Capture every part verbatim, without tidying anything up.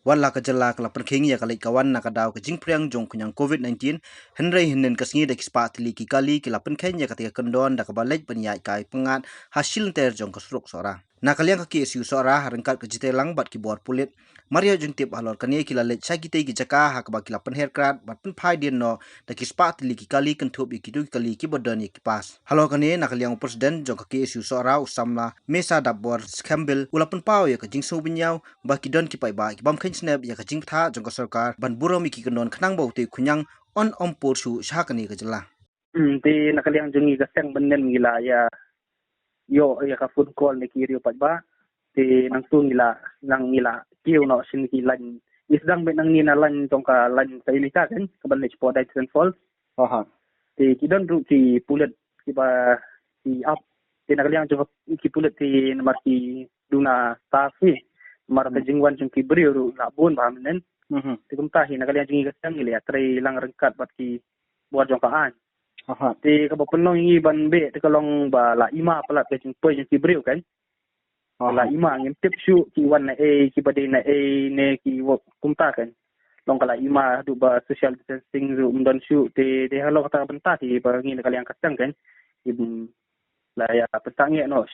Wat la ka jylla ka la pynkheiñ ïa ka leit ka wan na ka daw ka jingphriang jong ka khñiang covid nineteen, hynrei hynnin ka sngi da ki spah tylli ki kali ki la pynkheiñ ïa kata ka kyndon da kaba leit ban ïaid kai pyngngad ha shilynter jong ka surok Sohra. Na ka liang ka K S U Sohra, ha ryngkat ka jingtreilang bad ki bor pulit, mar ïoh jingtip halor kane, ki la leit sha kitei ki jaka ha kaba ki la pynher krad bad pynphai dien noh da ki spah tylli ki kali kynthup ïa kito ki kali kiba don ïa ki pass. Halor kane, na ka liang u president jong ka K S U Sohra, u samla Mesa Dapbor Skembil, u la pynpaw ïa ka jingsngewbynñiaw ba ki don ki paidbah ki bym kheiñ snep ïa ka jingbthah jong ka sorkar ban burom ïa ki kyndon khnang ba utei u khñiang un ym pur shuh sha kane ka jylla. Hmm, te na ka liang jong ngi ka seng mynnin ngi la ïa ïoh ïa ka phone call na ki riew paidbah. Te nangtu ngi la, nang ngi la kiew noh sha ki line. Ngi sdang beit nangne na line jong ka line sa ïa ka kan, kaban leit shapoh Daitson Falls. Aha. Te ki don ruh ki pulit kiba ki ap. Te na ka liang jong ki pulit te namar ki duna staff hi. Namar ka Hmm. jingwan jong ki briew ruh la bun bha mynnin. Mhm. Te kumta hi na ka liang jong ngi ka seng ngi la ïatreilang ryngkat bad ki bor jong ka aiñ. Aha. Te kaba pynlong ïa ngi ban beh te ka long ba la ima palat ka jingpoi jong ki briew kan. Aha. La ima ngim tip shuh ki wan na ei, kiba dei na ei ne ki wok kumta kan. Long ka la ima haduh ba social distancing ruh ym don shuh te, te halor kata ka bynta te ba ngi na ka liang ka seng kan. Ki, mm, la ïa pyntangeh noh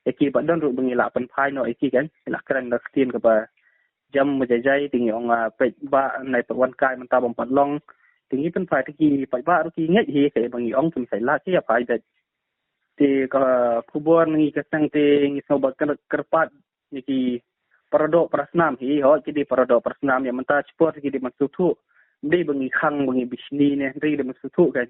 ïa ki ba don ruh ba ngi la pynphai noh ïa ki kan. Ngi la kren da ka ktien kaba jam ba jai jai, te ngi ong, ah, paidbah nai pat wan kai mynta bym pat long. Te ngi pynphai te ki paidbah ruh ki ngeit hi, kaei ba ngi ong kim sa ïa lah ki ïa phai beit. Te ka khubor na ngi ka seng te ngi sngew ba kyrpad ïa ki paradoh parasnam hi, hooid ki dei paradoh parasnam, ïa mynta shipor ki dei ban sngewthuh. Ym dei ba ngi khang ba ngi bishni ne, ym dei ban sngewthuh kan.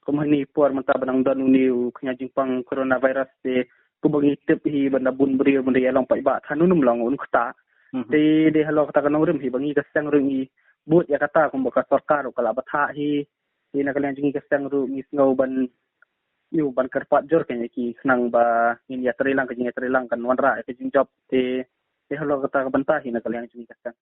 Kum hynne por mynta ba nang don une u khñiang jingpang coronavirus te, kumba ngi tip hi ban da bun briew ban da ïa long paidbah than un ym long un ktah. Mhm. Te dei halor kata ka nongrim hi ba ngi ka seng ruh ngi bud ïa kata kumba ka sorkar ruh ka la bthah hi. Te na ka liang jong ngi ka seng ruh ngi sngew ban, ïa, ban kyrpad jur kan ïa ki khnang ba ngin ïatreilang, ka jingïatreilang kan wanrah ïa ka jingjop. Te, te halor kata ka bynta hi na ka liang jong ngi ka seng.